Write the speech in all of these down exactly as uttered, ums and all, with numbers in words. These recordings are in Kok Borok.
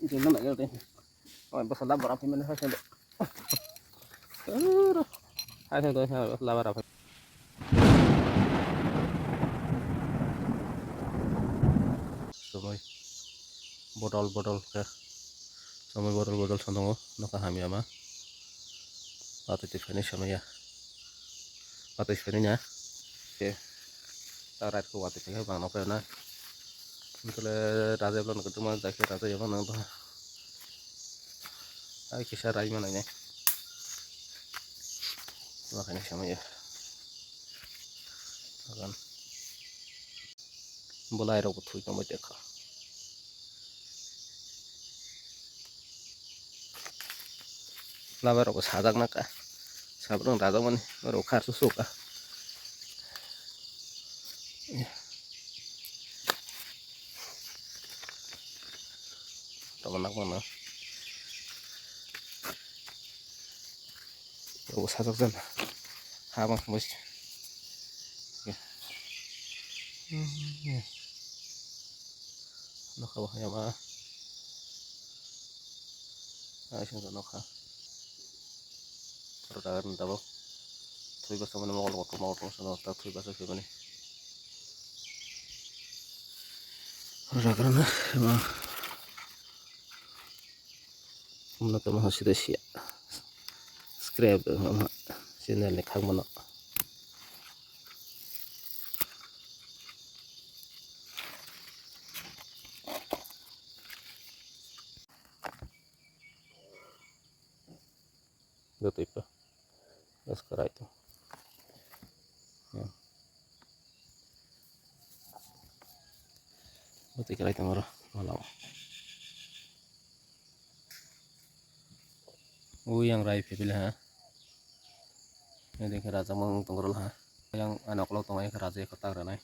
Jilna nai gari. Oi, basa labar aphai mani hai sendo. Hai sendo, hai basa labar aphai. Somoi bodol bodol khe. Somoi bodol bodol sanongo nokha hamya ma. Watwi twi phainai somoi ya. Watwi phainai ya. Khe. Ta rat ko watwi phaikhe bang nokha na. Tole raja bla nokha tuma jakhe raja yama nang to. Ai kisa rai ma nai ne. Nokha ni somoi ya. Agan. Bolai rok bo thui tongbai tongkha. Labai rok bo sajak naka. Sabrang dajak mani. Oro khar su suka. Tama nak mana. Oro sajak jan. Habang mas. Nokha bo hayama. Ai sing nokha. Oro dagar ni tabok. Thui basa mani mokol kotor mokol tong sano ta thui basa khe mani. Oro dagar na ma. Umno tamo sida sia. Subscribe wngma channel ni khangmano. Jotoi pa. Gas karai to. Ya. Jotoi karai to moro. Malo. O yang rai pipil ha. Ini dengke raja mang tongol ha. Yang anak lo tongai raja ko tak ranai.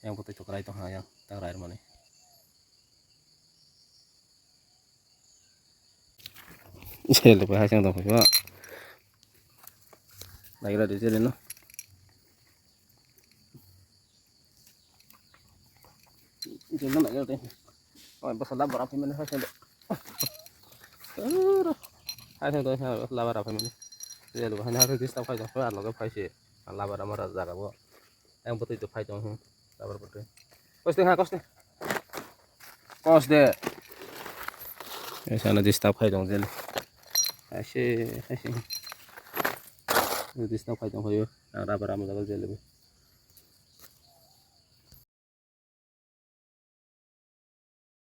Yang putih to karai to ha yang tak rai mani. Jele bai hai chang tong phai ba. Nagira de jele no. Jele no nagira de. Oi, basa labar aphai mani hai chang de. Hai chang de, labar aphai mani. Jele bai hai na disturb khai jang, ar loge phai se. Labar amar jaga bo. Yang putih tu phai tong, hmm. Sabar putih. Kos de, ha, kos de. Kos de. Eh, sana disturb khai tong jel. Aise, aise. Disturb khai tong phaio. Ang rubber ama jaga jel bo.